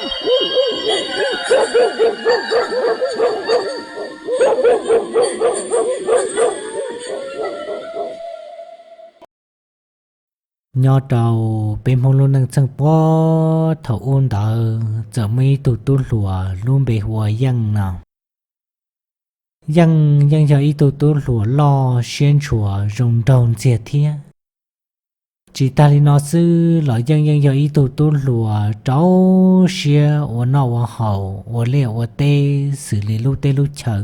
Nyob rau peb Hmoob lub neej txheej puag thaum ub ntawd txawm muaj ib tug tub hluas lub npe hu ua Yeej no. Yeej yeej yog ib tug tub hluas loj siab ntshua zoo nraug ntxiag thiab. Tsis tag li no xwb los Yeej yeej yog ib tug tub hluas rau siab ua noj ua haus ua liaj ua teb xws li lub teb lub chaw.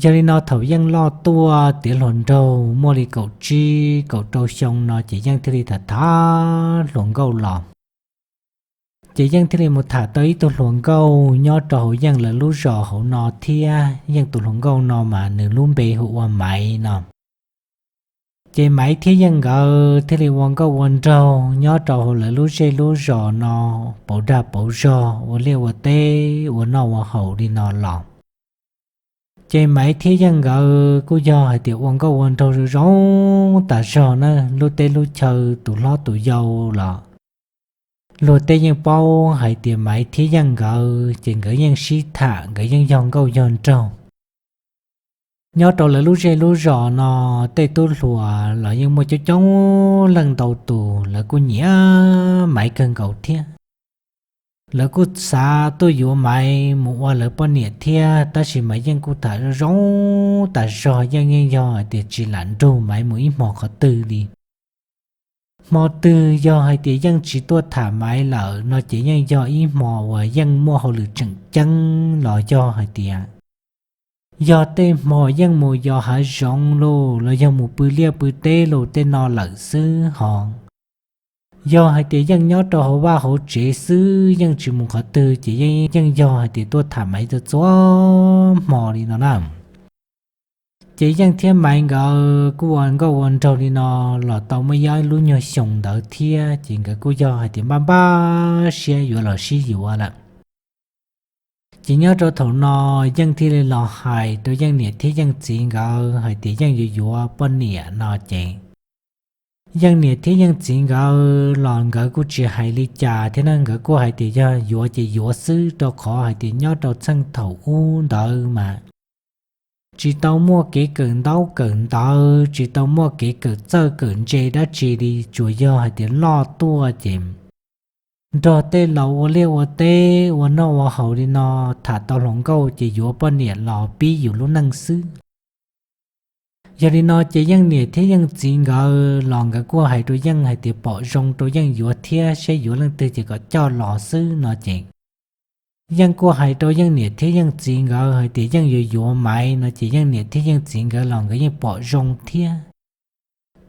Yog li no thaum Yeej loj tuaj tiav hluas nraug muaj li kaum tsib kaum rau xyoo no ces Yeej thiaj li tham tham hluas nkauj los. Ces Yeej thiaj li mus tham tau ib tug hluas nkauj nyob rau hauv Yeej lawv lub zos hauv no thiab. Yeej tus hluas nkauj no mas nws lub npe hu ua Maiv no. Ces Maiv thiab Yeej nkawd thiaj li ua nkauj ua nraug nyob rau hauv lawv lub zej lub zos no pauv dag pauv zog ua liaj ua teb ua noj ua haus li no los. Ces Maiv thiab Yeej nkawd kuj yog hais tias ua nkauj ua nraug zoo zoo tas zog na, lub teb lub chaw tus hlob tus yau los luag tej yeej paub hais tias Maiv thiab Yeej nkawd ces nkawd yeej sib tham, nkawd yeej yog nkauj yog nraug. Nyob rau lawv lub zej lub zos no tej tub hluas los yeej muaj coob coob leej ntau tus lawv kuj nyiam Maiv kawg nkaus thiab. Lawv kuj xav tuaj yuav Maiv mus ua lawv poj niam thiab, tab sis mas Yeej kuj tham zoo zoo tas zog, Yeej yeej yog hais tias tsis lam nrug Maiv mus ib hmos qhov twg li. Hmo twg yog hais tias Yeej tsis tuaj tham Maiv lawm no ces yeej yog ib hmo uas Yeej muaj hauj lwm tseem ceeb los yog hais tias yog tej hmo Yeej mus yos hav zoov los los yog mus pw liaj pw teb los tej no lawm xwb hos. Yog hais tias Yeej nyob rau hauv vaj hauv tsev xwb Yeej tsis mus qhov twg ces Yeej yeej yog hais tias tuaj tham Maiv txhua txhua hmo li no na. Ces Yeej thiab Maiv nkawd kuj ua nkauj ua nraug li no los tau muaj ib lub nyuag xyoo ntawd thiab ces nkawd kuj yog hais tias npaj npaj siab yuav los sib yuav lawm. Ces nyob rau thaum no Yeej thiaj li los hais rau Yeej niam thiab Yeej txiv nkawd hais tias Yeej yuav yuav poj niam no ces Yeej niam thiab Yeej txiv nkawd los nkawd kuj tsis hais li cas thiab na, nkawd kuj hais tias yog yuav ces yuav xwb, rau qhov hais tias nyob rau txheej thaum ub ntawd mas tsis tau muaj kev kawm ntaub kawm ntawv, tsis tau muaj kev kawm txawj kawm ntse dab tsi li, tsuas yog hais tias loj tuaj ces nrog tej laus ua liaj ua teb ua noj ua haus li no, tham tau hluas nkauj ces yuav poj niam los pib yus lub neej xwb. Yog li no ces Yeej niam thiab Yeej txiv nkawd los nkawd kuj hais rau Yeej hais tias pom zoo rau Yeej yuav thiab, saib yuav leej twg ces kom coj los xwb no ces Yeej kuj hais rau Yeej niam thiab Yeej txiv nkawd hais tias Yeej yuav yuav Maiv no ces Yeej niam thiab Yeej txiv nkawd los nkawd yeej pom zoo thiab.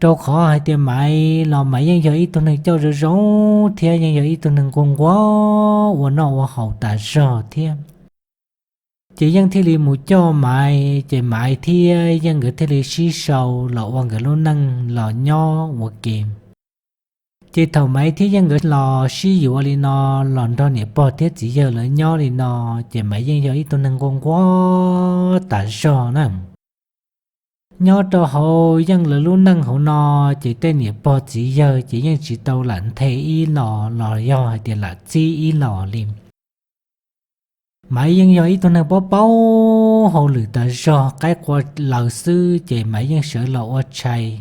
Rau qhov hais tias Maiv los Maiv yeej yog ib tug neeg coj zoo zoo thiab yeej yog ib tug neeg nquag nquag ua noj ua haus tas zog thiab. Ces Yeej thiaj li mus coj Maiv, ces Maiv thiab Yeej nkawd thiaj li sib sau los ua nkawd lub neej los nyob ua ke. Ces thaum Maiv thiab Yeej nkawd los sib yuav li no los nrog niam pog thiab txiv yawg lawv nyob li no, ces Maiv yeej yog ib tug neeg nquag nquag tas zog na. Nyob rau hauv Yeej lawv lub neej hauv no, ces tej niam pog txiv yawg ces yeej tsis tau lam nthe ib los los yog hais tias lam txib ib los li. Maiv yeej yog ib tug neeg paub paub hauj lwm tas zog, qaib qua laws xwb ces Maiv yeej sawv los ua tshais,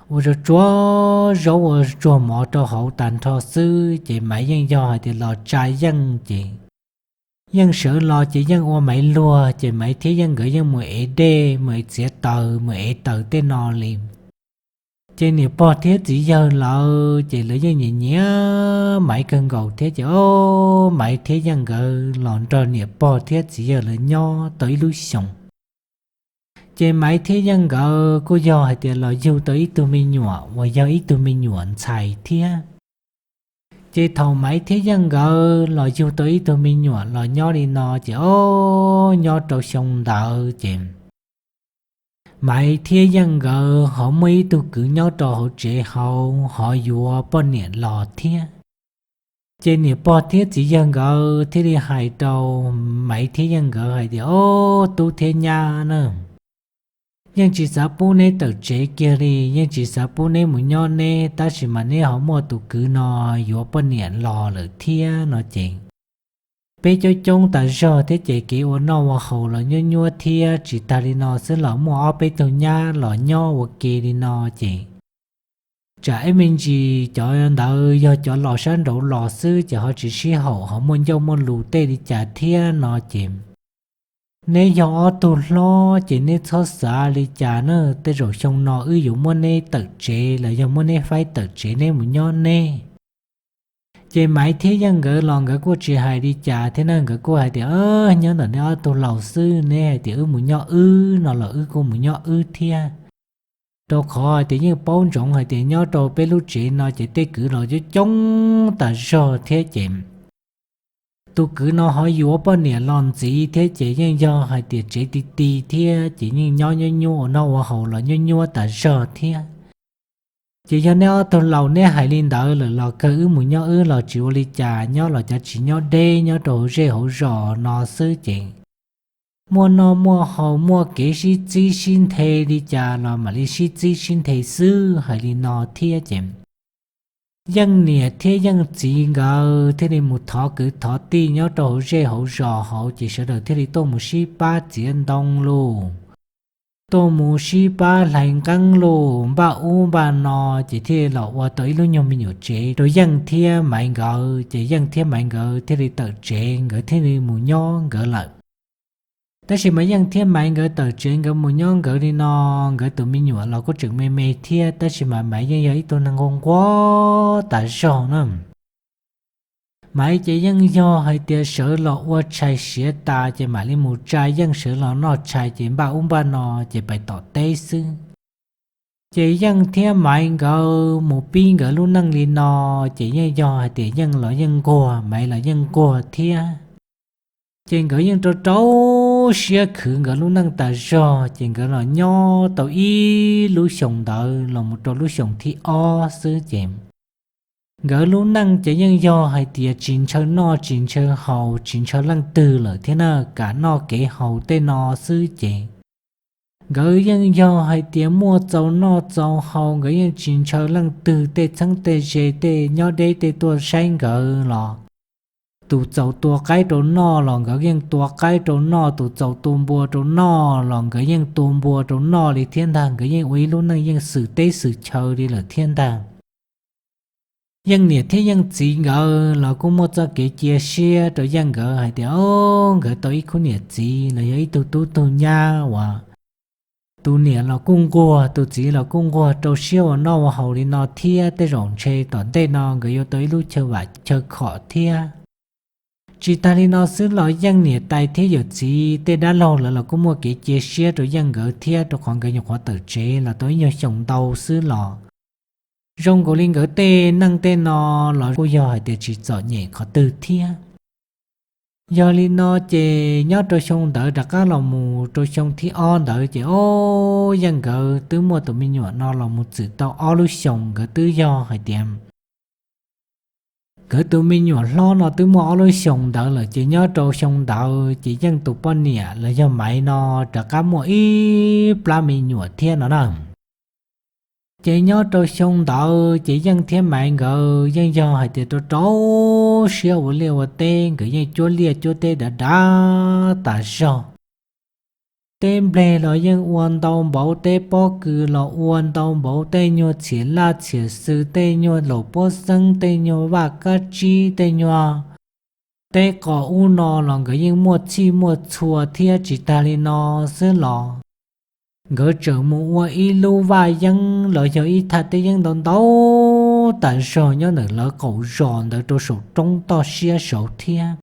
ua tsuag tsuag zaub ua tsuag mov rau hauv tas nrho xwb, ces Maiv yeej yog hais tias los tsa Yeej ces Yeej sawv los ces Yeej ua Maiv luag, ces Maiv thiab Yeej nkawd yeej mus ev dej, mus ev txiav taws, mus ev taws tej no li. Ces niam pog thiab txiv yawg lawv ces lawv yeej nyiam nyiam Maiv kawg nkaus thiab, ces o, Maiv thiab Yeej nkawd los nrog niam pog thiab txiv yawg lawv nyob tau ib lub xyoos. Ces Maiv thiab Yeej nkawd kuj yog hais tias los yug tau ib tug me nyuam uas yog ib tug me nyuam ntxhais thiab. Ces thaum Maiv thiab Yeej nkawd los yug tau ib tug me nyuam los nyob li no, ces o, nyob rau xyoo ntawd ces Maiv thiab Yeej nkawd ho muaj ib tug kwv nyob rau hauv tsev hauv ho yuav poj niam los thiab. Ces niam pog thiab txiv yawg nkawd thiaj li hais rau Maiv thiab Yeej nkawd hais tias, o, tub thiab nyab na, yeej tsis xav pub neb tawm tsev kiag li, yeej tsis xav pub neb mus nyob neb, tab sis mas neb ho muaj tus kwv no yuav poj niam los lawm thiab no ces peb coob coob tas zog thiab ces kev ua noj ua haus los nyuaj nyuaj thiab. Tsis tag li no xwb los muaj ob peb tug nyab los nyob ua ke li no ces tsam ib me ntsis cov ntawd yog cov los sab nraud los xwb ces ho tsis sib haum ho muaj ncauj muaj lus tej li cas thiab no ces neb yog ob tug hlob ces neb txhob xav li cas na, tej zaum xyoo no wb yuav muab neb tawm tsev los yog muab neb faib tawm tsev neb mus nyob neb. Ces Maiv thiab Yeej nkawd los nkawd kuj tsis hais li cas thiab na, nkawd kuj hais tias nyob ntawm neb ob tug laus xwb, neb hais tias wb mus nyob wb no los wb kuj mus nyob wb thiab. Rau qhov hais tias yeej paub ntsoov hais tias nyob rau peb lub tsev no ces tej kwv los coob coob tas zog thiab ces tus kwv no ho yuav poj niam los ntxiv thiab ces yeej yog hais tias tsev ti ti thiab ces yeej nyob nyob nyuaj ua noj ua haus los nyuaj nyuaj tas zog thiab. Ces yog neb ob tug laus neb hais li ntawd lawm los kawg wb mus nyob wb los tsis ua li cas, nyob los cov tsis nyob deb nyob rau hauv zej hauv zos no xwb ces muaj noj muaj haus muaj kev sib txib sib nthe li cas los mam li sib txib sib nthe xwb. Hais li no thiab ces Yeej niam thiab Yeej txiv nkawd thiaj li mus thov kwv thov tij nyob rau hauv zej hauv zos hauv ces sawv daws thiaj li tuaj mus sib pab txiav ntoo lus, tuaj mus sib pab hlais nqeeb lus npaj ub npaj no ces thiaj li los ua tau ib lub nyuag me nyuam tsev rau Yeej thiab Maiv nkawd. Ces Yeej thiab Maiv nkawd thiaj li tawm tsev, nkawd thiaj li mus nyob nkawd lawm. Tab sis mas Yeej thiab Maiv nkawd tawm tsev nkawd mus nyob nkawd li no, nkawd tus me nyuam los kuj tseem me me thiab, tab sis mas Maiv yeej yog ib tug neeg nquag nquag tas zog na. Maiv ces yeej yog hais tias sawv los ua tshais siav tas ces mam li mus tsa Yeej sawv los noj tshais ces npaj ub npaj no ces pais tom teb xwb. Ces Yeej thiab Maiv nkawd mus pib nkawd lub neej li no, ces yeej yog hais tias Yeej los yeej nquag, Maiv los yeej nquag thiab. Ces nkawd yeej rau rau siab khwv nkawd lub neej tas zog, ces nkawd los nyob tau ib lub xyoos ntawd los mus rau lub xyoos thib ob xwb ces nkawd lub neej ces yeej yog hais tias tsis ntshaw noj tsis ntshaw haus tsis ntshaw leej twg lawm thiab na, kam noj kev haus tej no xwb ces nkawd yeej yog hais tias muaj txaus noj txaus haus, nkawd yeej tsis ntshaw leej twg tej txheeb tej ze, tej nyob deb tej tuaj saib nkawd los tus txaus tua qaib rau noj los nkawd yeej tua qaib rau noj, tus txaus tua npua rau noj los nkawd yeej tua npua rau noj li thiab ntag. Nkawd yeej ua ib lub neej yeej xwm teb xwm chaw li lawm thiab ntag. Yeej niam thiab Yeej txiv nkawd los kuj muaj txoj kev cia siab rau Yeej nkawd hais tias, o, nkawd tau ib khub niam txiv los yog ib tug tub tug nyab uas tus niam los kuj nquag, tus txiv los kuj nquag, rau siab ua noj ua haus li no thiab, tej zaum ntshe tom ntej no nkawd yuav tau ib lub chaw vam chaw khom thiab. Tsis tag li no xwb los Yeej niam tais thiab yawm txiv tej dab laug lawv los kuj muaj kev cia siab rau Yeej nkawd thiab, rau qhov nkawd nyuam qhuav tawm tsev los tau ib nyuag xyoos ntau xwb los zoo nkaus li nkawd tej neej tej no los kuj yog hais tias tsis txom nyem qhov twg thiab. Yog li no ces nyob rau xyoo ntawd rov qab los mus rau xyoo thib ob ntawd ces, o, Yeej nkawd twb muaj tus me nyuam no los mus txwm tau ob lub xyoos, nkawd twb yog hais tias nkawd tus me nyuam hlob no twb muaj ob lub xyoos ntawd lawm ces nyob rau xyoo ntawd ces Yeej tus poj niam los yog Maiv no rov qab muaj ib plab me nyuam thiab no na. Ces nyob rau xyoo ntawd ces Yeej thiab Maiv nkawd yeej yog hais tias rau rau siab ua liaj ua teb, nkawd yeej cuab liaj cuab teb dav dav tas zog. Teb npleg los yeej ua ntau npaum, teb pob kws los ua ntau npaum, tej nyuag txhiam laj txhiam xws, tej nyuag laum pob xeeb, tej nyuag vaj kab tsib, tej nyuag teb qos ub no los nkawd yeej muaj txhij muaj txhua thiab. Tsis tag li no xwb los nkawd tseem mus ua ib lub vaj yeeb los yog ib thaj teb yeeb ntau ntau tas zog nyob ntawm lawv qaum zos ntawd rau saum roob toj siab saud thiab.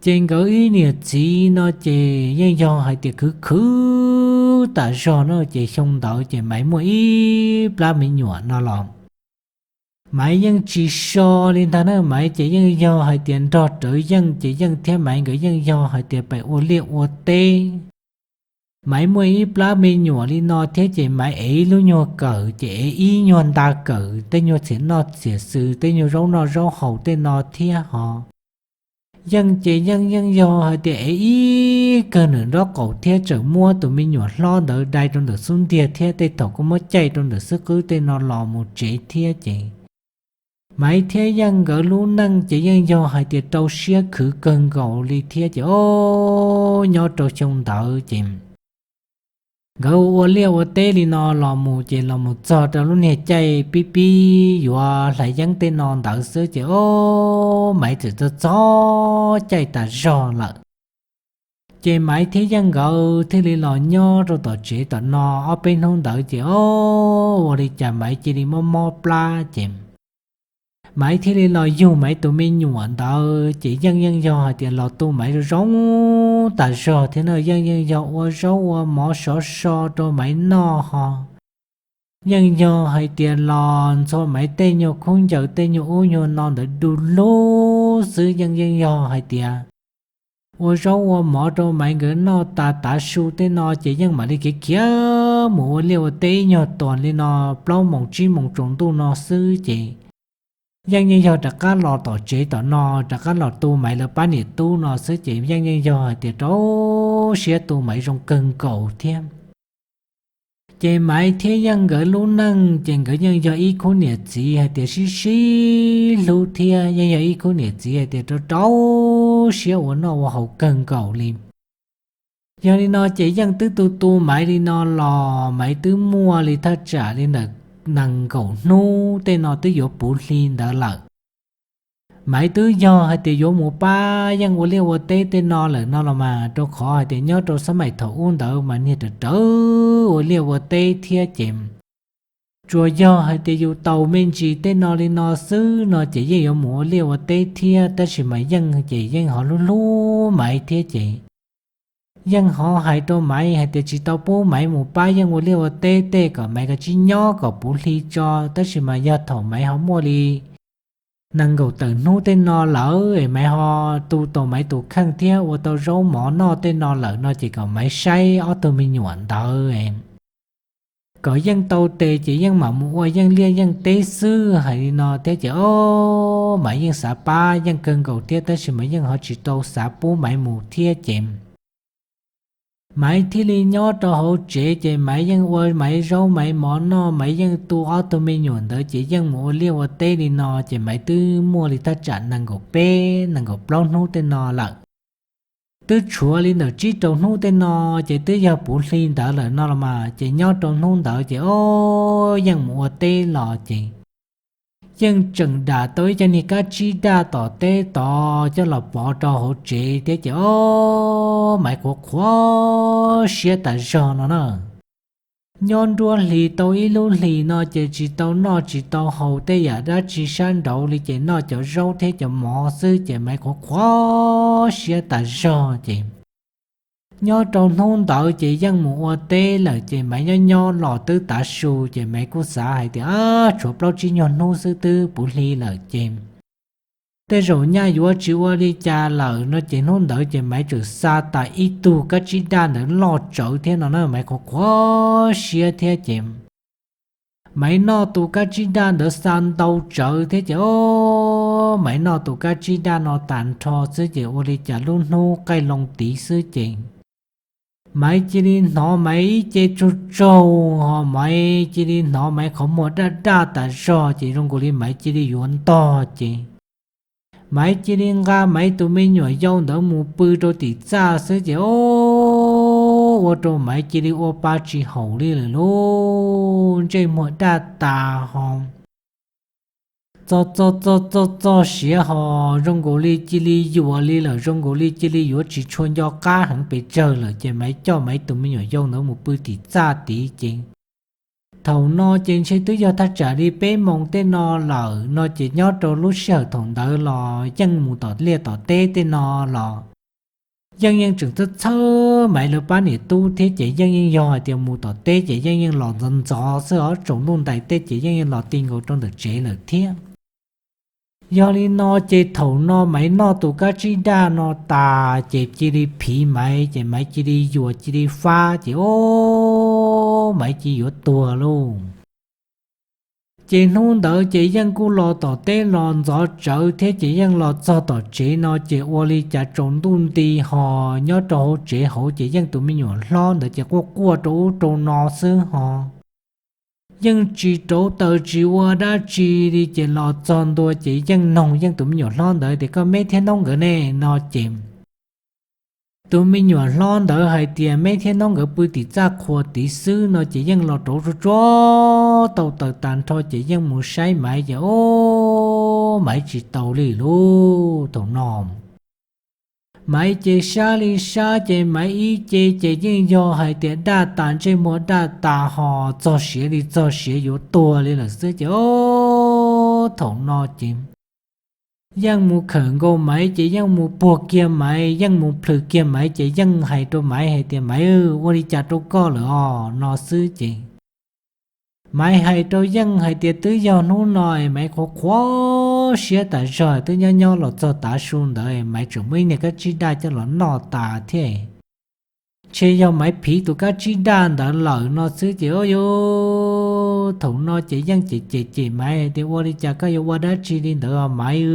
Ces nkawd ib niam txiv no ces yeej yog hais tias khwv khwv tas zog na, ces xyoo ntawd ces Maiv muaj ib plab me nyuam no los Maiv yeej tsis so li ntag na. Maiv ces yeej yog hais tias nrog rawv Yeej ces Yeej thiab Maiv nkawd yeej yog hais tias pem ua liaj ua teb. Maiv muaj ib plab me nyuam li no thiab ces Maiv ev ib lub nyuag kawm ces ev ib nyuag nta kawm, tej nyuag txhiam noj txhiam xws, tej nyuag zaub noj zaub haus tej no thiab ho. Yeej ces Yeej yeej yog hais tias ev ib kawg ntawm nraub qaum thiab tseem muab tus me nyuam hlob ntawd dai rau ntawm xub ntiag thiab tej thaum kuj muab caij rau ntawm xub qwb tej no los mus tsev thiab ces Maiv thiab Yeej nkawd lub neej ces yeej yog hais tias rau siab khwv kawg nkaus li thiab ces o, nyob rau xyoo ntawd ces nkawd ua liaj ua teb li no los mus ces los mus txog rau lub niag caij pib pib yuav hlais yeeb tej no ntawd xwb ces o, Maiv txawm txog txog caij tas zog lawm. Ces Maiv thiab Yeej nkawd thiaj li los nyob rau tom tsev tom no ob peb hnub ntawd ces o, ua li cas Maiv cia li mob mob plab ces Maiv thiaj li los yug Maiv tus me nyuam ntawd ces Yeej yeej yog hais tias los tu Maiv zoo zoo tas zog thiab na. Yeej yeej yog ua zaub ua mov sov so rau Maiv noj ho Yeej yog hais tias los ntxhua Maiv tej nyuag khaub ncaws tej nyuag ub nyuag no ntawd du lug xwb. Yeej yeej yog hais tias ua zaub ua mov rau Maiv nkawd noj tas tav su tej no ces Yeej mam li khiav khiav mus ua liaj ua teb ib nyuag tuas li no plaub moos tsib moos tsaus ntuj no xwb ces Yeej yeej yog rov qab los tom tsev tom no rov qab los tu Maiv lawv pab niam tub no xwb ces Yeej yeej yog hais tias rau siab tu Maiv zoo kawg nkaus thiab. Ces Maiv thiab Yeej nkawd lub neej ces nkawd yeej yog ib khub niam txiv hais tias sib sib hlub thiab yeej yog ib khub niam txiv hais tias rau rau siab ua noj ua haus kawg nkaus li. Yog li no ces Yeej twb tu tu Maiv li no los Maiv twb muaj li thaj tsam li ntawm nees nkaum hnub tej no twb yuav puv hli ntawd lawm. Maiv twb yog hais tias yuav mus pab Yeej ua liaj ua teb tej no lawm no los mas rau qhov hais tias nyob rau xab maim thaum ub ntawd mas niag rawv rawv ua liaj ua teb thiab ces tsuas yog hais tias yus taus me ntsis tej no li no xwb no ces Yeej yuav mus ua liaj ua teb thiab tab sis mas Yeej ces Yeej ho hlub hlub Maiv thiab ces Yeej ho hais rau Maiv hais tias tsis tau pub Maiv mus pab Yeej ua liaj ua teb tej kom Maiv kav tsij nyob kom puv hli tso tab sis mas yog thaum Maiv ho muaj li nees nkaum tawm hnub tej no lawm es Maiv ho tu tau Maiv tus kheej thiab ua tau zaub mov noj tej no lawm no ces kom Maiv saib ob tug me nyuam ntawd kom Yeej tau tes ces Yeej mam mus ua Yeej liaj Yeej teb xwb. Hais li no thiab ces o, Maiv yeej xav pab Yeej kawg nkaus thiab tab sis mas Yeej ho tsis tau xav pub Maiv mus thiab ces Maiv thiaj li nyob rau hauv tsev ces Maiv yeej ua Maiv zaub Maiv mov noj, Maiv yeej tu ob tug me nyuam ntawd ces Yeej mus ua liaj ua teb li no ces Maiv twb muaj li thaj tsam nees nkaum peb nees nkaum plaub hnub tej no lawm. Twb tshuav li ntawm tsib rau hnub tej no ces twb yog puv hli ntawd lawm no los mas ces nyob rau hnub ntawd ces o, Yeej mus ua teb los ces Yeej tseem dam tau ib co niag kab tsib daj tom teb tod coj los pov rau hauv tsev thiab ces o, Maiv qhuav qhuav siab tas zog no na. Nyob nruab hlis tau ib lub hlis no ces tsis tau noj tsis tau haus tej yam dab tsi sab nraud li ces noj cov zaub thiab cov mov xwb ces Maiv qhuav qhuav siab tas zog ces nyob rau hnub ntawd ces Yeej mus ua teb lawm ces Maiv nyob nyob los twb tav su ces Maiv kuj xav hais tias tshuav plaub tsib nyuag hnub xwb twb puv hli lawm ces tej zaum nyaj yuav tsis ua li cas lawm no ces hnub ntawd ces Maiv txawm xa tas ib tug kab tsib daj ntawd loj tsawv thiab no na, Maiv qhuav qhuav siab thiab ces Maiv noj tus kab tsib daj ntawd xa ntau tsawv thiab ces o, Maiv noj tus kab tsib daj no tas nrho xwb ces ua li cas lub hnub qaij loo tid xwb ces Maiv cia li hnov Maiv ib ce tsaug tsaug ho Maiv cia li hnov Maiv qhov muag daj daj tas zog ces zoo nkaus li Maiv cia li yuav ntog ces Maiv cia li nqa Maiv tus me nyuam yau ntawd mus pw rau tim txaj xwb ces o, ua rau Maiv cia li ua pa tsis haum li lawm lauj, ntsej muag daj tas ho txog txog txog txog txog siav ho zoo nkaus li cia li yuam li lawm, zoo nkaus li cia li yuav tsis tshua nco qab heev pes tsawg lawm ces Maiv coj Maiv tus me nyuam yau ntawd mus pw tim txaj tid ces thaum no ces ntshe twb yog thaj tsam li peb moos tej no lawm no ces nyob rau lub sij hawm thaum ntawd los Yeej mus tom liaj tom teb tej no los Yeej yeej tseem txhawj txhawj Maiv lawv pab niam tub thiab ces Yeej yeej yog hais tias mus tom teb ces Yeej yeej los ntxov ntxov xwb os, tsaus ntuj ntais tej ces Yeej yeej los ti nkaus rau ntawm tsev lawm thiab. Yog li no ces thaum no Maiv noj tus kab tsib daj no tas ces cia li phiv Maiv ces Maiv cia li yuam cia li fab ces o, Maiv cia li yuav tuag lauj. Ces hnub ntawd ces Yeej kuj los tom teb los ntxov tsawv thiab ces Yeej los txog tom tsev no ces ua li cas tsaus ntuj nti ho nyob rau hauv tsev hauv ces Yeej tus me nyuam hlob ntawd ces quaj quaj rau ub rau no xwb ho Yeej tsis rauv taws tsis ua dab tsi li ces los txog ntua ces Yeej noog Yeej tus me nyuam hlob ntawd tias, Koj meb thiab noob nkawd ne? No ces tus me nyuam hlob ntawd hais tias, Meb thiab noob nkawd pw tim txaj qhua tid xwb. No ces Yeej los rauv tsuag tsuag tau taws tas nrho ces Yeej mus saib Maiv ces, o, Maiv tsis tau li lub thaum no. Maiv ces sab li sab ces Maiv ib ce ces yeej yog hais tias daj tas ntsej muag daj tas ho txog siav li txog siav yuav tuag li lawm xwb ces, o, thaum no ces Yeej mus khawm nkaus Maiv ces Yeej mus puag kiag Maiv, Yeej mus plhws kiag Maiv ces Yeej hais rau Maiv hais tias, Maiv, ua li cas rau koj lawm os? No xwb ces Maiv hais rau Yeej hais tias, Twb yog hnub no es Maiv qhuav qhuav siab tas zog, twb nyob nyob los txog tav su ntawd Maiv tseem muab ib niag kab tsib daj coj los noj tas thiab. Ntshe yog Maiv phiv tus kab tsib daj ntawd lawm no xwb ces, o, thaum no ces Yeej cem cem cem Maiv tias, Ua li cas koj yuav ua dab tsi li ntawd Maiv?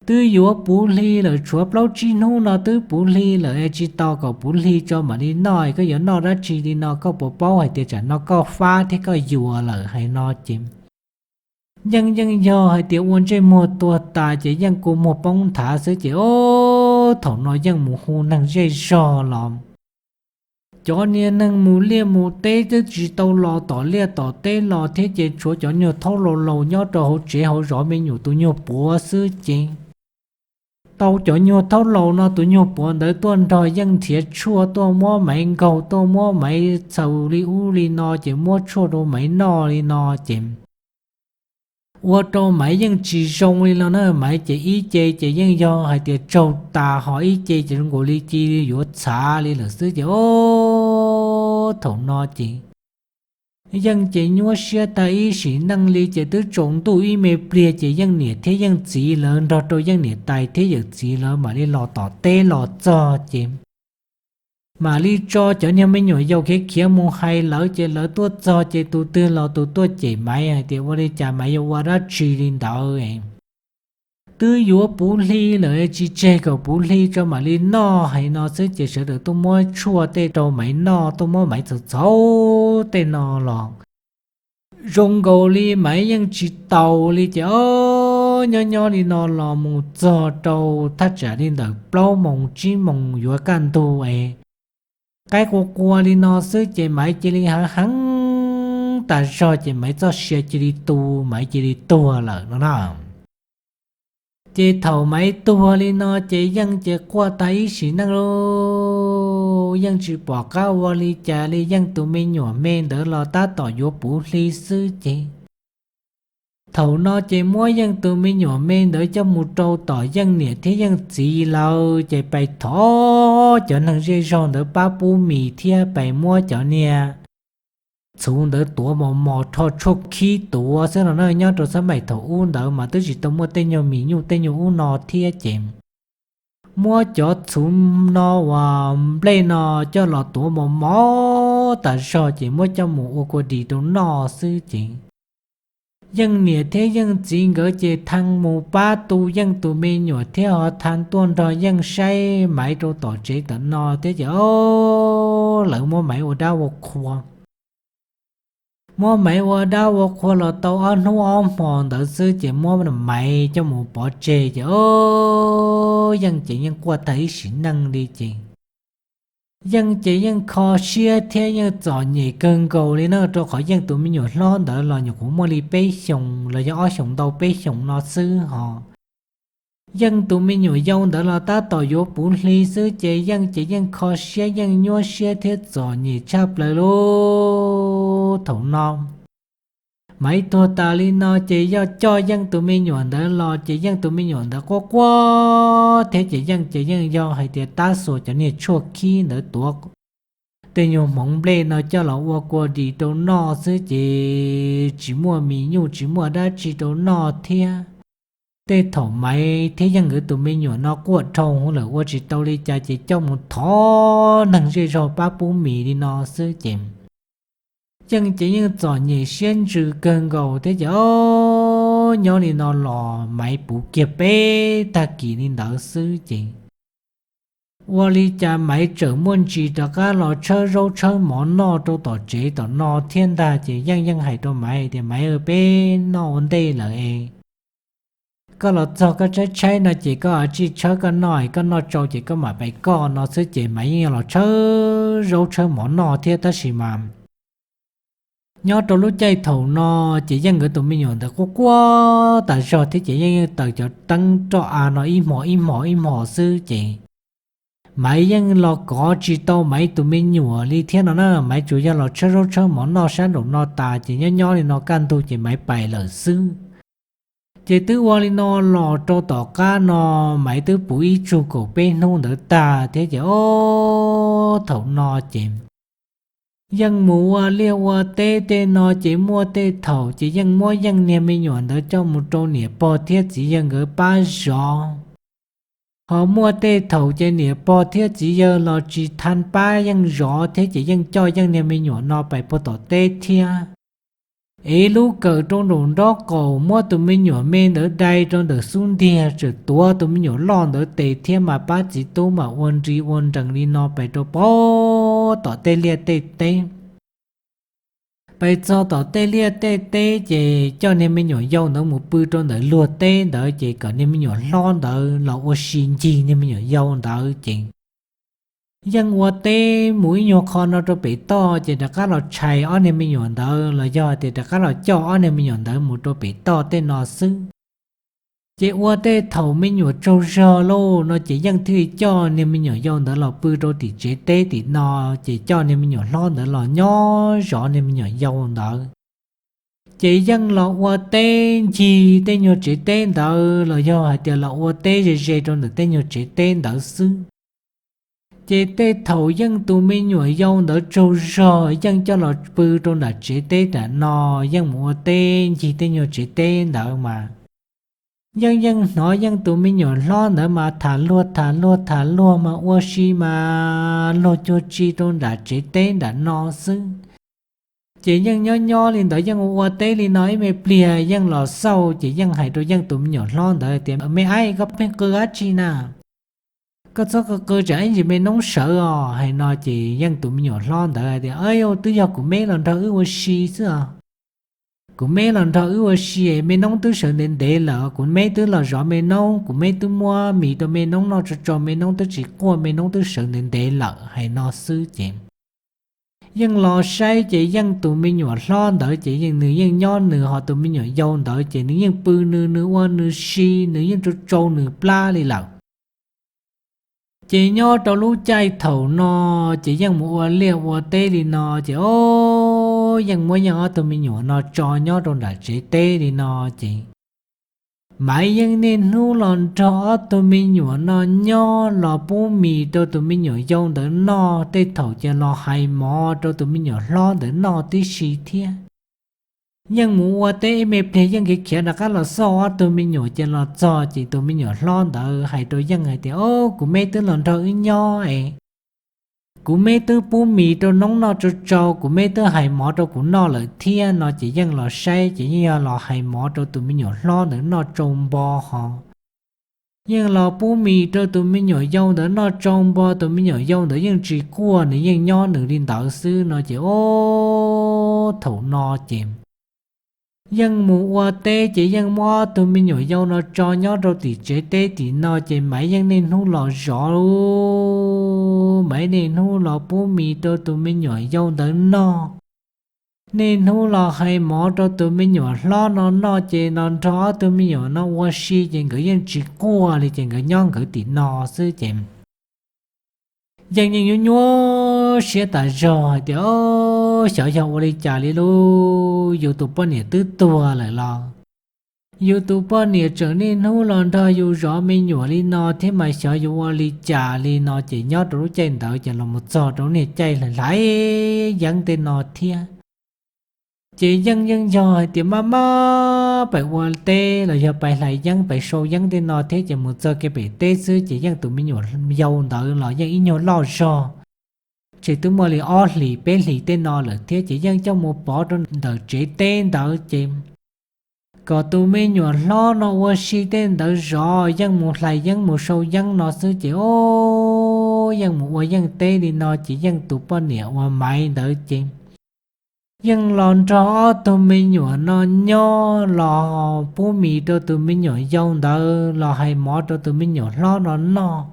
Twb yuav puv hli lawm, tshuav plaub tsib hnub no twb puv hli lawm es tsis tau kom puv hli tso mam li noj, koj yuav noj dab tsi li no? Koj puas paub hais tias tsam no koj fab thiab koj yuam lawm? Hais no ces Yeej yeej yog hais tias ua ntsej muag tuag tas ces Yeej kua muag poob nthav xwb ces, o, thaum no Yeej mus hu neeg zej zog los. Cov niag neeg mus liaj mus teb twb tsis tau los tom liaj tom teb los thiab ces tshuav cov nyuag thaub laus laus nyob rau hauv tsev hauv zov me nyuam tus nyuag puav xwb ces tau cov nyuag thaub laus no tus nyuag puav ntawd tuaj nrog Yeej nrhiav tshuaj, tuaj muab Maiv nkaug, tuaj muab Maiv txhaws li ub li no ces muab tshuaj rau Maiv noj li no ces ua rau Maiv yeej tsis zoo li no na. Maiv ces ib ce ces yeej yog hais tias tsaug tas ho ib ce ces zoo nkaus li cia yuav txhav li lawm xwb ces, o, thaum no ces Yeej ces nyuaj siab tag ib sim neej li ces twb tsaus ntuj ib me pliag ces Yeej niam thiab Yeej txiv lawv nrog rau Yeej niam tais thiab yawm txiv lawv mam li los tom teb los txog ces mam li tso cov niag me nyuam yaus khiav khiav mus hais lawv ces lawv tuaj txog ces tus twg los tus tuaj cem Maiv hais tias, Ua li cas Maiv yuav ua dab tsi li ntawd? Twb yuav puv hli lawm tsis tseg kom puv hli tso mam li noj. Hais no xwb ces sawv daws tuaj muab tshuaj tej rau Maiv noj, tuaj muab Maiv txhaws txhaws tej no los zoo nkaus li Maiv yeej tsis taus li ces, o, nyob nyob li no los mus txog rau thaj tsam li ntawm plaub moos tsib moos yuav kaj ntug es qaib qua qua li no xwb ces Maiv cia li heev heev tas zog ces Maiv txoj sia cia li tu, Maiv cia li tuag lawm no na. Ces thaum Maiv tuag li no ces Yeej ces quaj tag ib sim neej lauj, Yeej tsis pom qab ua li cas li. Yeej tus me nyuam me ntawd los tab tom yuav puv hli xwb ces thaum no ces muab Yeej tus me nyuam me ntawd coj mus rau tom Yeej niam thiab Yeej txiv lawv ces pais thov cov neeg zej zog ntawd pab pub mis thiab pais muab cov niag txhuv ntawd tuav mos mos rho tshuaj khib tuav xwb no na. Nyob rau xab maim thaum ub ntawd mas twb tsis tau muaj tej nyuag mis nyuj tej nyuag ub no thiab ces muab cov txhuv no uas nplej no coj los tuav mos mos tas zog ces muab coj mus ua kua dis rau noj xwb ces Yeej niam thiab Yeej txiv nkawd ces thee mus pab tu Yeej tus me nyuam thiab ho thee tuaj nrog Yeej saib Maiv rau tom tsev tom no thiab ces, o, lawv muab Maiv ua dab ua qhua. Muab Maiv ua dab ua qhua los tau ob hnub ob hmo ntawd xwb ces muab Maiv coj mus pov tseg ces, o, Yeej ces yeej quaj tag ib sim neej li ces Yeej ces yeej kho siab thiab yeej txom nyem kawg nkaus li na, rau qhov Yeej tus me nyuam hlob ntawd los nyuam qhuav muaj li peb xyoos los yog ob xyoos ntau peb xyoos no xwb ho Yeej tus me nyuam yau ntawd los tab tom yuav puv hli xwb ces Yeej ces yeej kho siab yeej nyuaj siab thiab txom nyem tshaj plaws lauj. Thaum no Maiv tuag tas li no ces yog coj Yeej tus me nyuam ntawd los ces Yeej tus me nyuam ntawd quaj quaj thiab ces Yeej ces yeej yog hais tias tab xuas cov niag tshuaj khib ntawd tuav tej nyuag hmoov nplej no coj los ua kua dis rau noj xwb ces tsis muaj mis nyuj tsis muaj dab tsi rau noj thiab. Tej thaum Maiv thiab Yeej nkawd tus me nyuam no quaj dhau hwv lawm ua tsis tau li cas ces coj mus thov neeg zej zog pab pub mis li no xwb ces Yeej ces yeej txom nyem siab ntsws kawg nkaus thiab ces ob nyob li no los Maiv puv kiag peb tag kis li ntawd xwb ces ua li cas Maiv tseem muaj ntsis rov qab los tshawb zaub tshawb mov noj rau tom tsev tom no thiab ntag ces Yeej yeej hais rau Maiv tias, Maiv, peb noj ua ntej lawm es koj los txog koj tshaib tshaib no ces koj tsij tshawb koj noj, koj noj tsau ces koj mam pais koj no xwb ces Maiv yeej los tshawb zaub tshawb mov noj thiab tab sis mas nyob rau lub caij thaum no ces Yeej nkawd tus me nyuam ntawd quaj quaj tas zog thiab ces Yeej yeej taws cov teeb roj av no ib hmos ib hmos ib hmos xwb ces Maiv yeej los kov tsis tau Maiv tus me nyuam li thiab no na. Maiv tsuas yog los tshawb zaub tshawb mov noj sab nraum no tas ces nyob nyob li no kaj ntug ces Maiv pais lawm xwb. Ces twb ua li no los rau tom qab no Maiv twb puv ib tsug kaum peb hnub ntawd tag thiab ces ob thaum no ces Yeej mus ua liaj ua teb tej no ces muaj tej thaum ces Yeej muab Yeej niag me nyuam ntawd coj mus rau niam pog thiab txiv yawg nkawd pab zov. Ho muaj tej thaum ces niam pog thiab txiv yawg los tsis tha pab Yeej zov thiab ces Yeej coj Yeej niag me nyuam no pais puag tom teb thiab. Ev lub kawm rau nraum nraub qaum muab tus me nyuam me ntawd dai rau ntawm xub ntiag tseem tuav tus me nyuam loj ntawd tes thiab mas pab txiv tub mas ua nri ua nrees li no pais rau puag tom tej liaj tej teb. Pais txog tom tej liaj tej teb ces coj niag me nyuam yau ntawd mus pw rau ntawm luag teb ntawd ces kom niag me nyuam hlob ntawd los ua si ncig niag me nyuam yau ntawd ces Yeej ua teb mus ib nyuag qho no rau pem toj ces rov qab los tshais ob niag me nyuam ntawd los yog tias rov qab los coj ob niag me nyuam ntawd mus rau pem toj tej no xwb. Ces ua tej thaum me nyuam tsaug zog lauj no ces Yeej thiaj coj niag me nyuam yau ntawd los pw rau tim tsev teb tim no, ces coj niag me nyuam hlob ntawd los nyob zov niag me nyuam yau ntawd. Ces Yeej los ua teb ncig tej nyuag tsev teb ntawd los yog hais tias los ua teb ze ze rau ntawm tej nyuag tsev teb ntawd xwb. Ces tej thaum Yeej tus me nyuam yau ntawd tsaug zog Yeej coj los pw rau nram tsev teb nram no, Yeej mus ua teb ncig tej nyuag tsev teb ntawd mas Yeej yeej hnov Yeej tus me nyuam hlob ntawd mas tham luag tham luag tham luag mas ua si mas luag cuag tsi rau nram tsev teb nram no xwb. Ces Yeej nyob nyob li ntawd Yeej ua ua teb li no ib me pliag Yeej los xauj ces Yeej hais rau Yeej tus me nyuam hlob ntawd tias, Me ab, koj pheej qw dab tsi na? Koj txhob qw qw tsam ib ntsis me noob sawv os. Hais no ces Yeej tus me nyuam hlob ntawd tias, Twb yog kuv meb los nrog wb ua si xwb os. Kuv meb los nrog wb ua si, me noob twb sawv ntev ntev lawm, kuv meb twb los zov me noob, kuv meb twb muab mis rau me noob noj tsau tsau, me noob twb tsis quaj, me noob twb sawv ntev ntev lawm. Hais no xwb ces Yeej los saib ces Yeej tus me nyuam hlob ntawd ces nws yeej nyob nws, ho tus me nyuam yau ntawd ces nws yeej pw nws, nws ua nws si, nws yeej tsau tsau nws plab li lawm. Ces nyob rau lub caij thaum no ces Yeej mus ua liaj ua teb li no ces o, Yeej muab Yeej ob tug me nyuam no tso nyob rau nram tsev teb li no ces Maiv Yeej niaj hnub los nrog ob tug me nyuam no nyob, los pub mis rau tus me nyuam yau ntawd noj, tej thaum ces los hais mov rau tus me nyuam hlob ntawd noj tib si thiab. Yeej mus ua teb ib me pliag Yeej khiav khiav rov qab los xauj ob tug me nyuam ces los txog ces tus me nyuam hlob ntawd hais rau Yeej hais tias, O, kuv meb twb los nrog wb nyob es kuv meb twb pub mis rau noob noj tsau tsau, kuv meb twb hais mov rau kuv noj lawm thiab. No ces Yeej los saib ces yeej yog los hais mov rau tus me nyuam hlob ntawd noj tsau npo ho Yeej los pub mis rau tus me nyuam yau ntawd noj tsau npo, tus me nyuam yau ntawd yeej tsis quaj, nws yeej nyob nws li ntawd xwb. No ces o, thaum no ces Yeej mus ua teb ces Yeej muab ob tug me nyuam yau no tso nyob rau tim tsev teb tim no ces Maiv Yeej niaj hnub los zov, Maiv niaj hnub los pub mis rau tus me nyuam yau ntawd noj, niaj hnub los hais mov rau tus me nyuam hlob no noj ces los nrog ob tug me nyuam no ua si ces nkawd yeej tsis quaj li ces nkawd nyob nkawd tim no xwb ces Yeej yeej nyuaj nyuaj siab tas zog hais tias, O, xyov yog ua li cas li lauj, yus tus poj niam twb tuag lawm los yus tus poj niam tseem niaj hnub los nrog yus zov me nyuam li no thiab mas xyov yuav ua li cas li no ces nyob rau lub caij ntawd ces los mus txog rau niag caij hlais yeeb tej no thiab. Ces Yeej yeej yog hais tias maj maj pais ua teb los yog pais hlais yeeb pais sau yeeb tej no thiab ces mus txog kiag pem teb xwb ces Yeej tus me nyuam yau ntawd los yeej ib nyuag loj zog, ces twb muaj li ob hlis peb hlis tej no lawm thiab ces Yeej coj mus pov rau ntawm tsev teb ntawd ces kom tus me nyuam hlob no ua si tej ntawd zov, Yeej mus hlais yeeb mus sau yeeb no xwb ces o, Yeej mus ua Yeej teb li no ces Yeej tus poj niam uas Maiv ntawd ces Yeej los nrog ob tug me nyuam no nyob, los pub mis rau tus me nyuam yau ntawd, los hais mov rau tus me nyuam hlob no noj.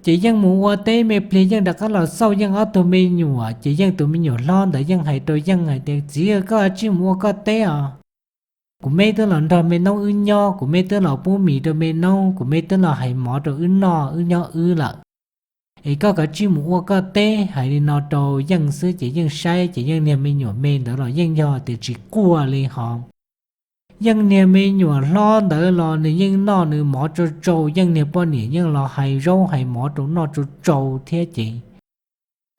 Ces Yeej mus ua teb me pliag Yeej rov qab los xauj Yeej ob tug me nyuam ces Yeej tus me nyuam hlob ntawd Yeej hais rau Yeej hais tias, Txiv, koj kav tsij mus ua koj teb os. Kuv meb twb los nrog me noob wb nyob, kuv meb twb los pub mis rau me noob, kuv meb twb los hais mov rau wb noj, wb nyob wb lawm. Es koj kav tsij mus ua koj teb. Hais li no rau Yeej xwb ces Yeej saib ces Yeej niag me nyuam me ntawd los yeej yog tias tsis quaj li hos. Yeej niag me nyuam hlob ntawd los nws yeej noj nws mov tsau tsau, Yeej niag poj niam yeej los hais zaub hais mov rau noj tsau tsau thiab ces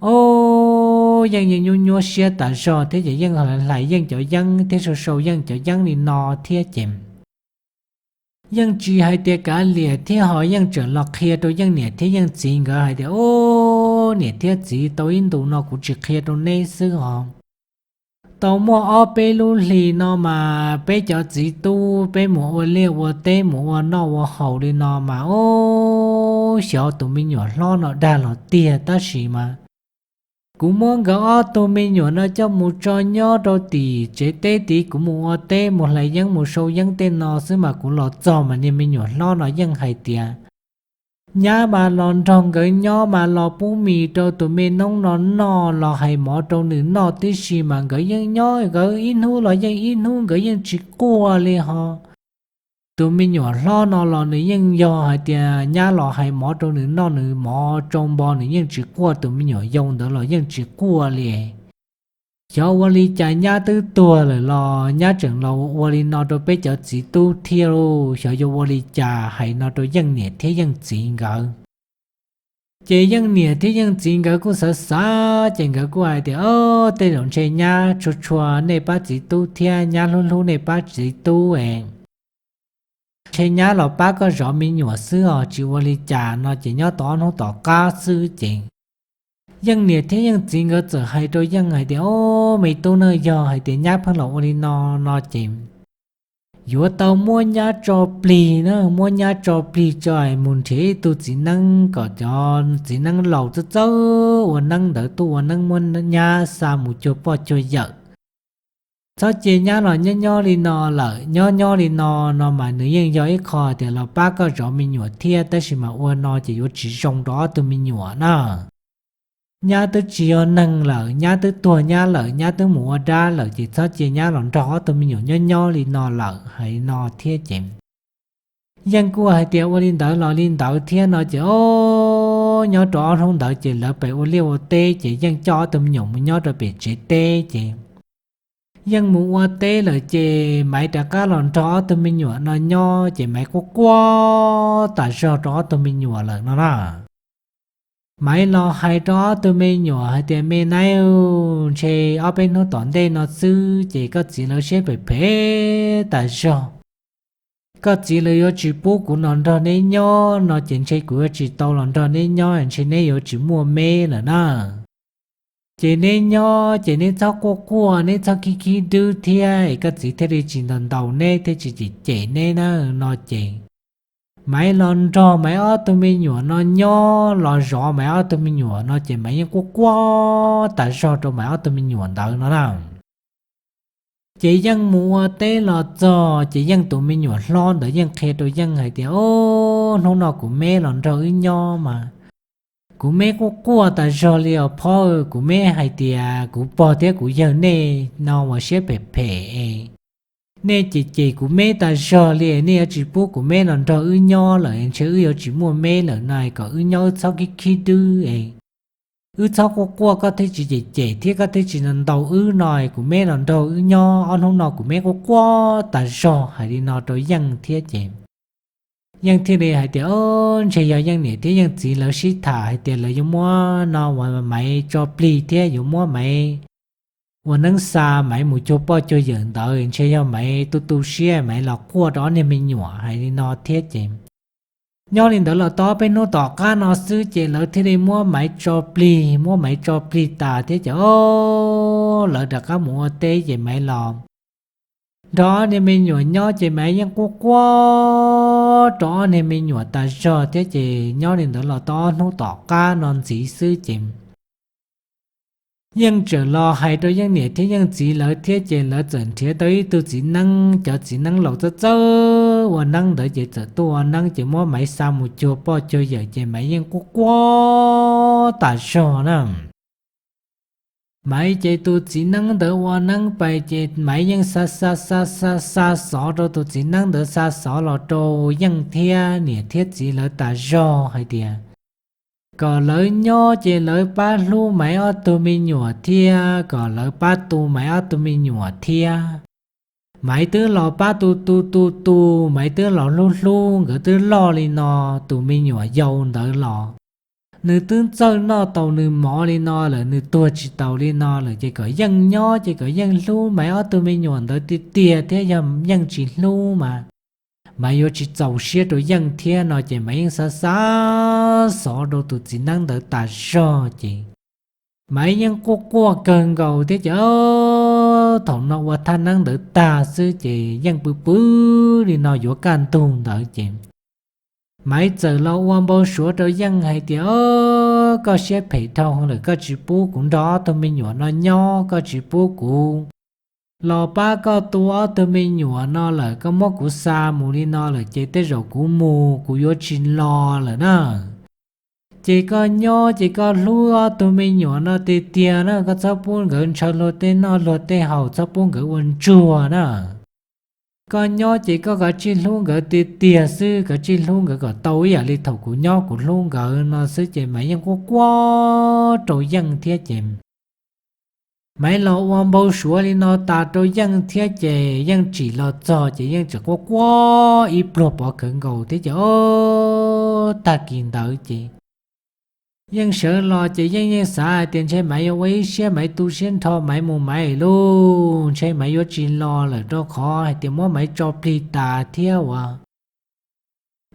o, Yeej yeej nyuaj nyuaj siab tas zog thiab ces Yeej hlais Yeej cov yeeb thiab sau sau Yeej cov yeeb li no thiab ces Yeej tsis hais tias kav liam thiab ho Yeej tseem los qhia rau Yeej niam thiab Yeej txiv nkawd hais tias, O, niam thiab txiv, tau ib ntus no kuv tsis qhia rau neb xwb hos. Tau muaj ob peb lub hlis no mas peb cov txiv tub peb mus ua liaj ua teb mus ua noj ua haus li no mas o, xyov tus me nyuam hlob no dag los tiag tab sis mas kuv muab nkawd ob tug me nyuam no coj mus tso nyob rau tim tsev teb tid, kuv mus ua teb mus hlais yeeb mus sau yeeb tej no xwb mas kuv los txog mas niag me nyuam hlob no yeej hais tias nyab mas los nrog nkawd nyob mas los pub mis rau tus me noob no noj los hais mov rau nws noj tib si mas nkawd yeej nyob nkawd ib hnub los yeej ib hnub nkawd yeej tsis quaj li hos. Tus me nyuam hlob no los nws yeej yog hais tias nyab los hais mov rau nws noj nws mov tsau npo nws yeej tsis quaj, tus me nyuam yau ntawd los yeej tsis quaj li. Xyov ua li cas nyab twb tuag lawm los nyab tseem los ua li no rau peb cov txiv tub thiab lauj, xyov yuav ua li cas. Hais no rau Yeej niam thiab Yeej txiv nkawd. Ces Yeej niam thiab Yeej txiv nkawd kuj xav xav ces nkawd kuj hais tias, O, tej zaum ntshe nyab tshua tshua nej pab txiv tub thiab nyab hlub hlub nej pab txiv tub es ntshe nyab los pab koj zov me nyuam xwb os, tsis ua li cas no ces nyob tau ob hnub tom qab xwb ces Yeej niam thiab Yeej txiv nkawd txawm hais rau Yeej hais tias, O, me tub na, yog hais tias nyab pheej los ua li no no ces yuav tau muab nyab tso plig na, muab nyab tso plig tso es mus nrhiav ib tug txiv neeb kom cov txiv neeb laus txawj txawj ua neeb ntawd tuaj ua neeb muab nyab xa mus cuag poj cuag yawm. Txhob cia nyab los nyob nyob li no lawm, nyob nyob li no no mas nws yeej yog ib qho tias los pab koj zov me nyuam thiab, tab sis mas ua no ces yuav tsis zoo rau ob tug me nyuam na. Nyab twb tsis yog neeg lawm, nyab twb tuag nyab lawm, nyab twb mus ua dab lawm ces txhob cia nyab los nrog ob tug me nyuam nyob nyob li no lawm. Hais li no thiab ces Yeej kuj hais tias ua li ntawd los li ntawd thiab no ces o, nyob rau ob hnub ntawd ces lawv pem ua liaj ua teb ces Yeej coj ob tug me nyuam mus nyob rau pem tsev teb ces Yeej mus ua teb lawm ces Maiv rov qab los nrog ob tug me nyuam no nyob ces Maiv quaj quaj tas zog rau ob tug me nyuam lawm no na. Maiv los hais rau ob tug me nyuam hais tias, Me nab, ntshe ob peb hnub tom ntej no xwb ces koj txiv lawv siab phem phem tas zog. Koj txiv lawv yuav tsis pub kuv los nrog neb nyob no ces ntshe kuv yuav tsis tau los nrog neb nyob, ntshe neb yuav tsis muaj me lawm na. Ces neb nyob ces neb txhob quaj quaj, neb txhob khib khib dwb thiab es koj txiv thiaj li tsis ntaus ntaus neb thiab tsis cem cem neb na no ces Maiv los nrog Maiv ob tug me nyuam no nyob, los zov Maiv ob tug me nyuam no ces Maiv yeej quaj quaj tas zog rau Maiv ob tug me nyuam ntawd no na. Ces Yeej mus ua teb los txog ces Yeej tus me nyuam hlob ntawd yeej qhia rau Yeej hais tias, O, hnub no kuv me los nrog wb nyob mas kuv me quaj quaj tas zog li os phob. Kuv me hais tias kuv pog thiab kuv yawg nej no uas siab phem phem es nej cem cem kuv me tas zog li, nej yuav tsis pub kuv me los nrog wb nyob lawm, ntshe wb yuav tsis muaj me lawm no, kom wb nyob wb txhob khib khib dwb es wb txhob quaj quaj, koj thiaj tsis cem cem thiab koj thiaj tsis ntaus wb no, kuv me los nrog wb nyob, ob hnub no kuv me quaj quaj tas zog. Hais li no rau Yeej thiab ces Yeej thiaj li hais tias, O, ntshe yog Yeej niam thiab Yeej txiv lawv sib tham hais tias lawv yuav muab no uas Maiv tso plig thiab yuav muab Maiv ua neeb xa Maiv mus cuag poj cuag yawm ntawd, ntshe yog Maiv tu tu siab Maiv los quaj rau ob niag me nyuam. Hais li no thiab ces Nyob li ntawd los tau ob peb hnub tom qab no xwb ces lawv thiaj li muab Maiv tso plig, muab Maiv tso plig tas thiab ces o, lawv rov qab mus ua teb ces Maiv los nrog ob niag me nyuam nyob ces Maiv yeej quaj quaj rau ob niag me nyuam tas zog thiab ces nyob li ntawd los tau ob hnub tom qab no ntxiv xwb ces Yeej txawm los hais rau Yeej niam thiab Yeej txiv lawv thiab ces lawv txawm nrhiav tau ib tug txiv neeb, cov txiv neeb laus txawj txawj ua neeb ntawd ces txawm tuaj ua neeb ces muab Maiv xa mus cuag poj cuag yawm ces Maiv yeej quaj quaj tas zog na. Maiv ces tus txiv neeb ntawd ua neeb pais ces Maiv yeej xa xa xa xa xa xov rau tus txiv neeb ntawd, xa xov los rau Yeej thiab niam thiab txiv lawv tas zog hais tias kom lawv nyob ces lawv pab hlub Maiv ob tug me nyuam thiab kom lawv pab tu Maiv ob tug me nyuam thiab. Maiv twb los pab tu tu tu tu, Maiv twb los hlub hlub nkawd twb loj li no, tus me nyuam yau ntawd los nws twb txawj noj tau nws mov li no lawm, nws tuag tsis taus li no lawm ces kom Yeej nyob ces kom Yeej hlub Maiv ob tug me nyuam ntawd tiag tiag thiab, yog Yeej tsis hlub mas Maiv yuav tsis txaus siab rau Yeej thiab no ces Maiv yeej xa xa xov rau tus txiv neeb ntawd tas zog ces Maiv yeej quaj quaj kawg nkaus thiab ces thaum no ua thaj neeb ntawd tag xwb ces Yeej pw pw li no yuav kaj ntug ntawd ces Maiv txawm los ua npau suav rau Yeej hais tias, Koj siab phem dhau lawm, koj tsis pub kuv nrog ob tug me nyuam no nyob, koj tsis pub kuv los pab koj tu ob tug me nyuam no lawm, koj muab kuv xa mus li no lawm ces tej zaum kuv mus kuv yuav tsis los lawm na. Ces koj nyob ces koj hlub ob tug me nyuam no tiag tiag na, koj txhob pub nkawd ntshaw luag tej noj luag tej haus, txhob pub nkawd ua ntsuag na. Koj nyob ces koj kav tsij hlub nkawd tiag tiag xwb, kav tsij hlub nkawd kom tau ib yam li thaum kuv nyob kuv hlub nkawd no xwb ces Maiv yeej quaj quaj rau Yeej thiab ces Maiv los ua npau suav li no tas rau Yeej thiab ces Yeej tsim los txog ces Yeej tseem quaj quaj ib pluag pov khawv nkaus thiab ces o, tag kis ntawd ces Yeej sawv los ces Yeej yeej xav hais tias ntshe Maiv yuav ua ib siab Maiv tu siab nrho Maiv mus Maiv lawm, ntshe Maiv yuav tsis los lawm rau qhov hais tias muab Maiv tso plig tas thiab uas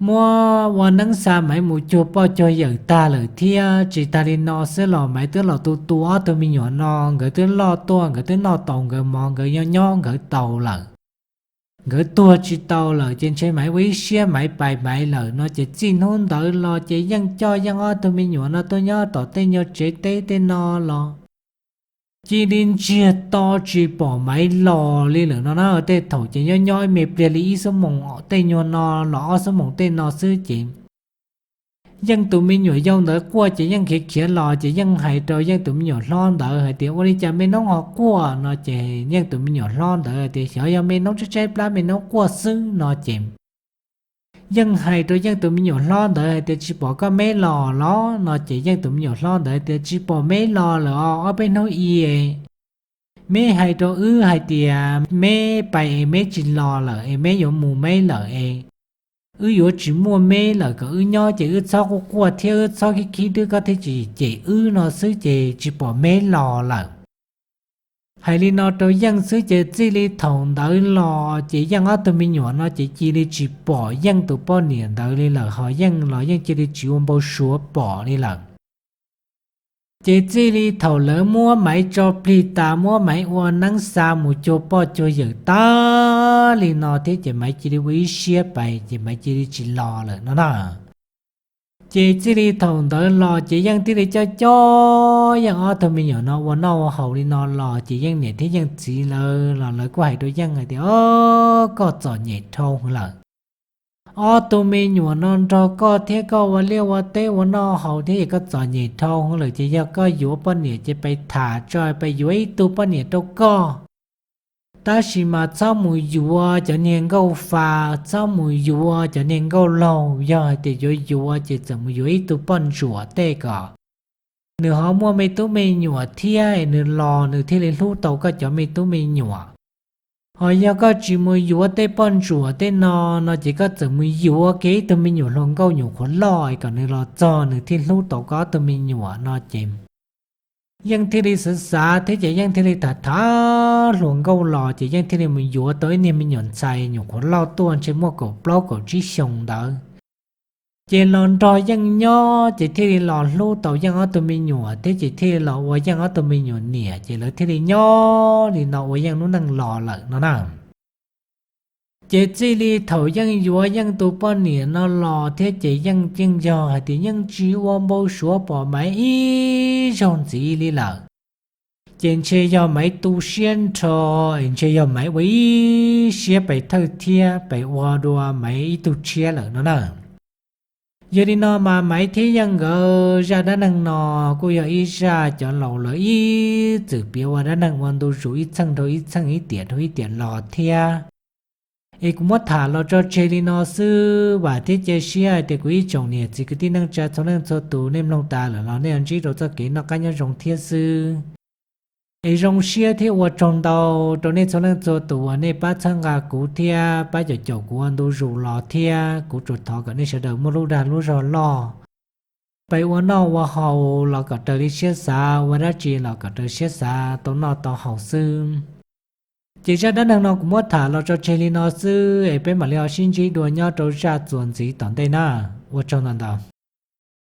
muab ua neeb xa Maiv mus cuag poj cuag yawm tag lawm thiab. Tsis tas li no xwb los Maiv twb los tu tu ob tug me nyuam no, nkawd twb loj tuaj, nkawd twb noj tau nkawd mov, nkawd nyob nyob nkawd tau lawm, nkawd tuag tsis tau lawm ces ntshe Maiv ua ib siab Maiv pais Maiv lawm no ces txij hnub ntawd los ces Yeej coj Yeej ob tug me nyuam no tuaj nyob tom tej nyuag tsev teb tej no los cia li ntsiag to tsis pom Maiv los li lawm no na. Tej thaum ces nyob nyob ib me pliag li ib xuab moos tej nyuag no los ob xuab moos tej no xwb ces Yeej tus me nyuam yau ntawd quaj ces Yeej khiav khiav los ces Yeej hais rau Yeej tus me nyuam hlob ntawd hais tias, Ua li cas me noob ho quaj? No ces Yeej tus me nyuam hlob ntawd hais tias, Xyov yog me noob tshaib tshaib plab me noob quaj xwb no ces Yeej hais rau Yeej tus me nyuam hlob ntawd hais tias, Tsis pom koj meb los los? No ces Yeej tus me nyuam hlob ntawd hais tias, Tsis pom meb los lawm os, ob peb hnub i meb hais rau wb hais tias meb pais es meb tsis los lawm es meb yuav mus meb lawm es wb yuav tsis muaj meb lawm, kom wb nyob ces wb txhob quaj quaj thiab wb txhob khib khib twb koj thiaj tsis cem wb no xwb ces tsis pom meb los lawm. Hais li no rau Yeej xwb ces txij li thaum ntawd los ces Yeej ob tug me nyuam no ces cia li tsis pom Yeej tus poj niam ntawd li lawm, ho Yeej los Yeej cia li tsis ua npau suav pom li lawm. Ces txij li thaum lawv muab Maiv tso plig tas, muab Maiv ua neeb xa mus cuag poj cuag yawm tas li no thiab ces Maiv cia li ua ib siab pais ces Maiv cia li tsis los lawm no na. Ces txij li thaum ntawd los ces Yeej thiaj li coj coj Yeej ob tug me nyuam no ua noj ua haus li no los ces Yeej niam thiab Yeej txiv lawv los lawv kuj hais rau Yeej hais tias, Koj txom nyem dhau lawm. Ob tug me nyuam no nrog koj thiab koj ua liaj ua teb ua noj haus thiab es koj txom nyem dhau lawm ces yog koj yuav poj niam ces pais tham tso pais yuav ib tug poj niam rau koj. Tab sis mas txhob mus yuav cov niag nkauj fa, txhob mus yuav cov niag nkauj laug, yog hais tias yuav yuav ces txawm mus yuav ib tug poj ntsuam tej kom nws ho muaj me tub me nyuam thiab nws los nws thiaj li hlub tau koj cov me tub me nyuam. Ho yog koj tsis mus yuav tej poj ntsuam tej no, no ces koj txawm mus yuav kiag ib tug me nyuam hluas nkauj nyuam qhuav loj kom nws los txog nws thiaj hlub tau koj ob tug me nyuam no ces Yeej thiaj li xav xav thiab ces Yeej thiaj li tham tham hluas nkauj los ces Yeej thiaj li mus yuav tau ib niag me nyuam ntxhais nyuam qhuav loj tuaj ntshe muaj kaum plaub kaum tsib xyoos ntawd. Ces los nrog Yeej nyob ces thiaj li los hlub tau Yeej ob tug me nyuam thiab ces thiaj li los ua Yeej ob tug me nyuam niam ces lawv thiaj li nyob li no ua Yeej lub neej los lawm no na. Ces txij li thaum Yeej yuav Yeej tus poj niam no los thiab ces Yeej yeej yog hais tias yeej tsis ua npau suav pom Maiv ib zaug ntxiv li lawm. Ces ntshe yog Maiv tu siab nrho, es ntshe yog Maiv ua ib siab pes thawj thiab pes ua dua Maiv ib tug tshiab lawm no na. Yog li no mas Maiv thiab Yeej nkawd zaj dab neeg no kuj yog ib zaj cov laus lawv ib txwm piav ua dab neeg ua ntu zus ib txheej dhau ib txheej ib tiam dhau ib tiam los thiab. Es kuv muab tham los tso tseg li no xwb, vam thiab cia siab hais tias kuv ib tsoom niam txiv kwv tij neej tsa txhua leej txhua tus nej mloog tas lawm los nej yuav ntsib rau txoj kev noj qab nyob zoo thiab xwb. Es zoo siab thiab ua tsaug ntau rau nej txhua leej txhua tus uas nej pab txhawb nqa kuv thiab pab caum caum kuv ua ntu zus los thiab kuv tsuas thov kom nej sawv daws muaj lub dag lub zog loj, peb ua noj ua haus los kom raws li siab xav, ua dab tsi los kom raws siab xav, tau noj tau haus xwb. Ces zaj dab neeg no kuv muab tham los tso tseg li no xwb es peb mam li ho sib ntsib dua nyob rau zaj txuas ntxiv tom ntej na. Ua tsaug ntau ntau.